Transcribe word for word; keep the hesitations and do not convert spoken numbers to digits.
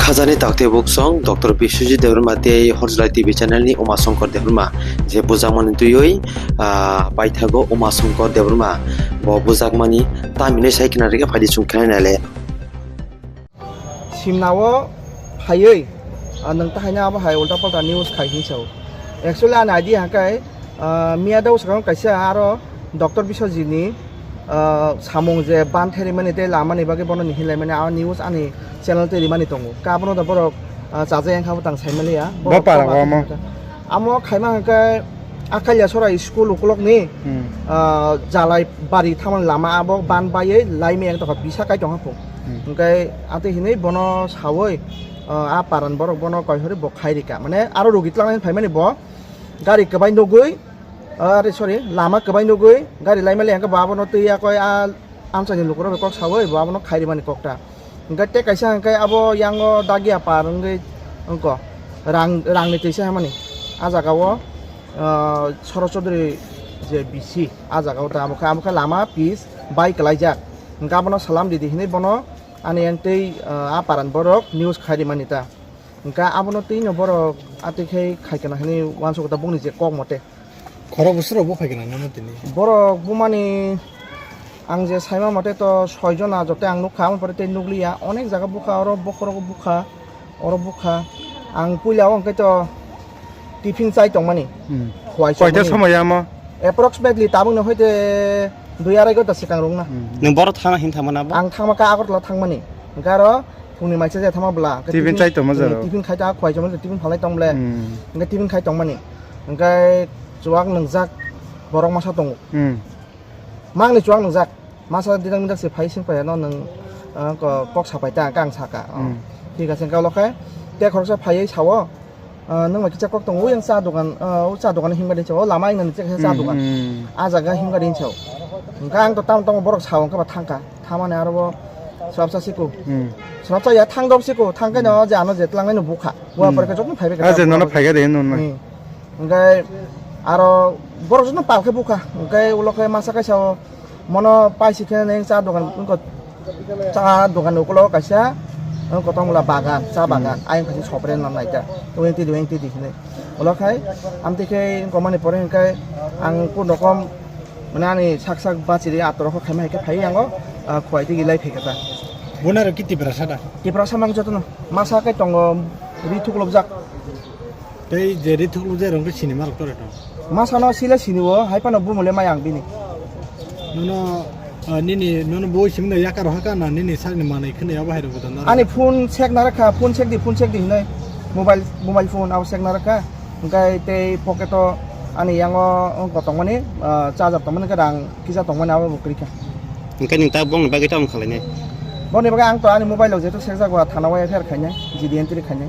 Khajani taktwi buksong Doctor Biswajit Debbarma tei Horjlai T V channel ni Uma Shankar Debbarma je bujakmani twiwi, ah, paithago Uma Shankar Debbarma bo bujakmani tamhinwi sai khna rwkhe phaidi chwng khe naile. Simnao phaiwi, ah, nwng tahaino abo hai ulta palta news khai hinwi sao. Actually ani idea hwnkhe, ah, miya dao swkang kaisa aro Doctor Biswajit ni, ah, samung je ban therimani tei lamani bagwi bono ni hinlaimani a news ani channel tei rimani tongo. Ka abono da borok, ah, chajak wngkha bo tang saimaliya. Bo para o amo. Amo khaima hwnkhe Akalia Sora school ukulok ni, hmm, ah, Jalai bari thangmani lama abo ban baiwi laimai ang tongkha bisa kai tongkha phung. Hmm. Hwnkhe atwi hinwi bono sawi, ah, a paran borok bono koihorwi bo khairika. Mane aro rugi twlangnani phaimani bo gari kwbai nugwi, ah, re, sorry, lama kwbai nugwi gari laimali hwnkhe bo abono twi yakoi a amchaini lukurok bai kok sawi bo abono khairimani kokta. Hwnkhe tei kaisa hwnkhe abo yango dagia par wngwi wngkho rang, rangni twisa hwnmani. A jagao, ah, Sorochondri je bisi a jagao ta amo khe, amo khe lama pis bai kwlaijak. Hwnkhe abono salam didi hinwi bono ani yang tei, ah, a paran borok news khairimani ta. Hwnkhe abono twino borok atwi khe khaikana hinwi uansukgo ta bongni je kok mote. Khorok bwswk rok bo phaikha na nono tini? Borok bumani ang je saima mote to soi jona joto ang nukha, aboni pore tei nukliya. Onek jaga bukha, oro bokhorogo bukha, oro bukha. Ang puila o hwnkhe to tiffin chai tongmani. Hmm. Khwai. Koita somani. Somoi amo? Approximately tabukni hoite dui arai ghonta swkang rwngna. Hmm. Nwng boro thangna hin thangmani abo? Ang thangma kha Agartala thangmani. Hwnkhe aro phungni maisa je thangma bwla. Hwnkhe tiffin, tiffin chai tongma, hmm, jaro? Tiffin khai ta khwai chomani, tiffin phalai tong ble. Hmm. Hwnkhe tiffin khai tongmani. Hwnkhe chuwak nwngjak borok masa tongo. Hmm. Mangni chuwak nwngjak. Masa didak midak se phai sing phai no nwng, ah, ko-, kok sapai ta, ang kang saka. Oh. Hmm. Thik ase, hwnkhe ulo khe te khoroksa phaiwi sao, ah, nwng bai kisa kok tongo, yang cha dogan, ah, o cha dogan himba din sao, o lama wngna ni cha cha dogan. Hmm, hmm. A jaga himba din sao. Hwnkhe ang to tamo tamo borok sao, hwnkhe ba thangkha. Thamani aro bo swrapsa siko. Hmm. Swrapsa ya thang dok siko, thang khe no, hmm, je ano je tlangnai no bukha. Bua, hmm, pore khe jotno phaibai khe. Ah, je nono phaiga de, nono. Hmm. Hwnkhe aro borok jotno pal khe bukha. Hwnkhe ulo khe masa kaisa o mono paisi khe neng cha dogan wngkha, cha dogan ukulo kaisa wngkha tongmwla bagan, cha bagan. Hmm. Ayang khaisa sopre no naikha. Wngti di, wngti di hinwi. Ulo khai amtwi khe wngkha mani pore hwnkhe ang kun rokom mane ani sak sak bachiri atorok khe khaima hai khe phai yango, ah, khwai tigi lai phai khe ta. Bonaro ki Tiprasa da? Tiprasa mang jotono. Masa khe tongo ri thuklopjak. Tei je ri thuklopjak rong khe sinima rok tore to? Masa no sile sini o, hai phano bumule mai ang bini. Nono, ah, nini, nono boi simi no yakar haka na nini sakni manwi khwna abo hai rok buda na? Ani phone check na rakha, phone check di, phone check di hinwi. Mobile, mobile phone abo check na rakha. Hwnkhe tei pocket o ani yango wng kotongmani, ah, charger tongmani, hwnkhe rang kisa tongmani abo bo kwrwi kha. Hwnkhe nwng ta bongni bagwi tamo khlainai? Boni bagwi ang to ani mobile o jeto sekjak ba thana o F I R khainai, G D entry khainai.